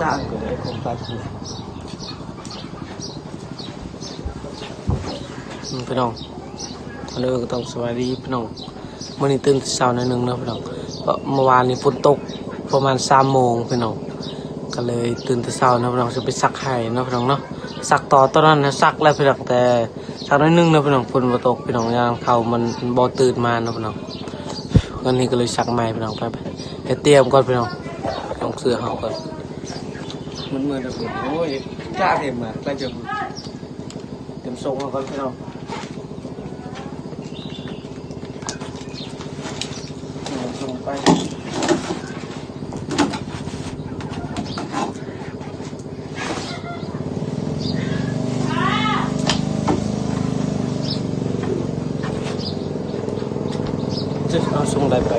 ຈ້າງກໍໄດ້ຂອງຕາຈະ ອືມ ພີ່ນ້ອງ ກ່ອນອື່ນກໍຕ້ອງສະບາຍດີພີ່ນ້ອງ. ມື້ນີ້ຕື່ນແຕ່ເຊົ້າໜ້ອຍໜຶ່ງເນາະພີ່ນ້ອງ ເພາະເມື່ອວານນີ້ຝົນຕົກປະມານສາມໂມງພີ່ນ້ອງ ກໍເລີຍຕື່ນແຕ່ເຊົ້າເນາະພີ່ນ້ອງ ຊິໄປຊັກໃຫ້ເນາະພີ່ນ້ອງເນາະ. ຊັກຕໍ່ ຕອນນັ້ນນະຊັກແລ້ວພີ່ນ້ອງ ແຕ່ ຊັກໜ້ອຍໜຶ່ງເນາະພີ່ນ້ອງ ຝົນບໍ່ຕົກພີ່ນ້ອງ ຍາມເຊົ້າມັນບໍ່ຕື່ນມາເນາະພີ່ນ້ອງ. ອັນນີ້ກໍເລີຍຊັກໃໝ່ພີ່ນ້ອງ ໄປໆ ເຮັດຕຽມກ່ອນພີ່ນ້ອງ ຕ້ອງເສື້ອເຮົາກ່ອນ. ມັນເມື່ອຍແລ້ວພີ່ນ້ອງ ໂອ້ຍ ຈ້າງເຫັນມາ ໃກ້ຈະ ຕຽມສົ່ງເຮົາກ່ອນພີ່ນ້ອງ. ຈະເອົາສົ່ງໄດ້ໄປ.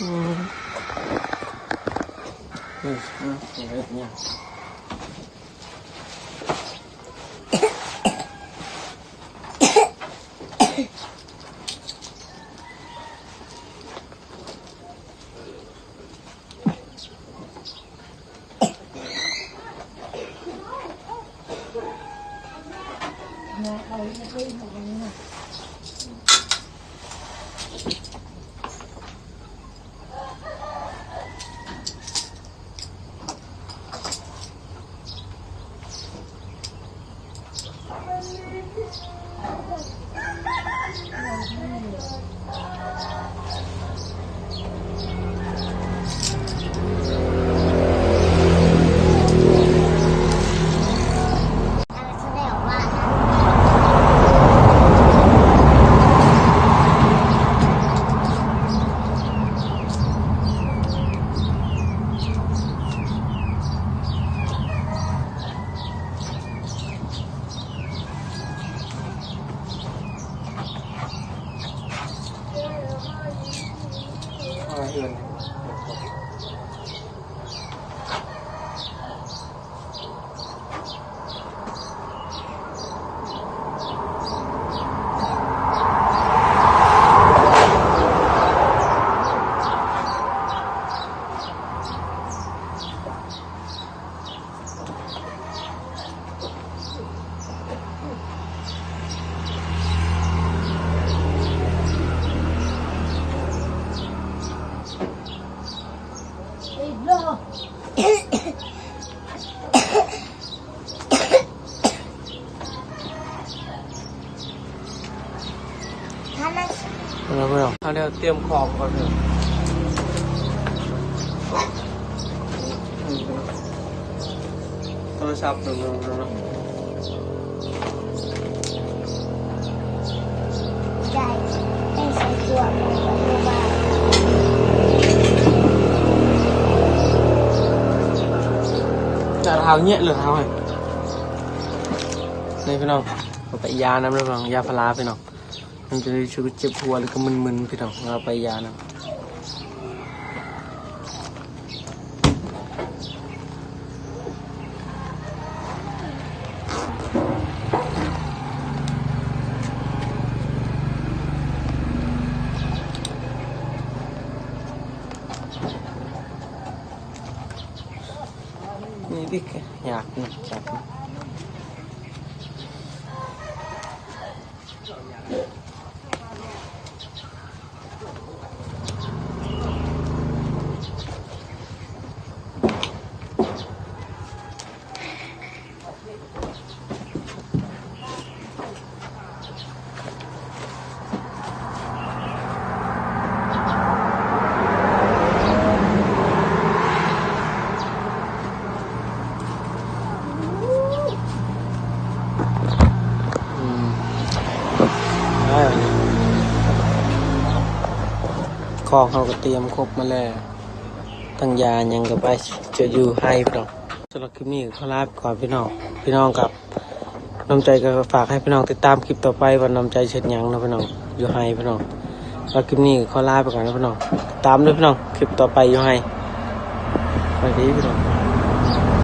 ອືມ ນີ້ ນີ້ ນີ້ ເອົາແລ້ວ ເຮົາໄດ້ຕຽມຂອງກ່ອນເດີ. ໂທລະສັບ ຈາກເຮົາເຍະເລີຍເຮົາ ນີ້ພີ່ນ້ອງ ເອົາໄປຢານຳເດີພີ່ນ້ອງ ຢາພາລາພີ່ນ້ອງ. ມັນຈະໄດ້ຮູ້ສຶກເຈັບຫົວ ແລ້ວກໍມຶນໆ ພີ່ນ້ອງ ເອົາໄປຢານຳ. ນີ້ຕິ ຢາກນະ ຢາກນະ. ເ ຂອງເຮົາກໍຕຽມຄົບມາແລ້ວ ທັງຢາຫຍັງກໍໄປ ຈະຢູ່ໄຮ່ພີ່ນ້ອງ. ສຳລັບຄລິບນີ້ກໍຂໍລາໄປກ່ອນພີ່ນ້ອງ. ພີ່ນ້ອງກັບນ້ຳໃຈກໍຝາກໃຫ້ພີ່ນ້ອງຕິດຕາມຄລິບຕໍ່ໄປວ່ານ້ຳໃຈເຮັດຫຍັງເນາະພີ່ນ້ອງ ຢູ່ໄຮ່ພີ່ນ້ອງ. ສຳລັບຄລິບນີ້ກໍຂໍລາໄປກ່ອນເນາະພີ່ນ້ອງ. ຕິດຕາມເດີ້ພີ່ນ້ອງ ຄລິບຕໍ່ໄປຢູ່ໄຮ່. ສະບາຍດີພີ່ນ້ອງ.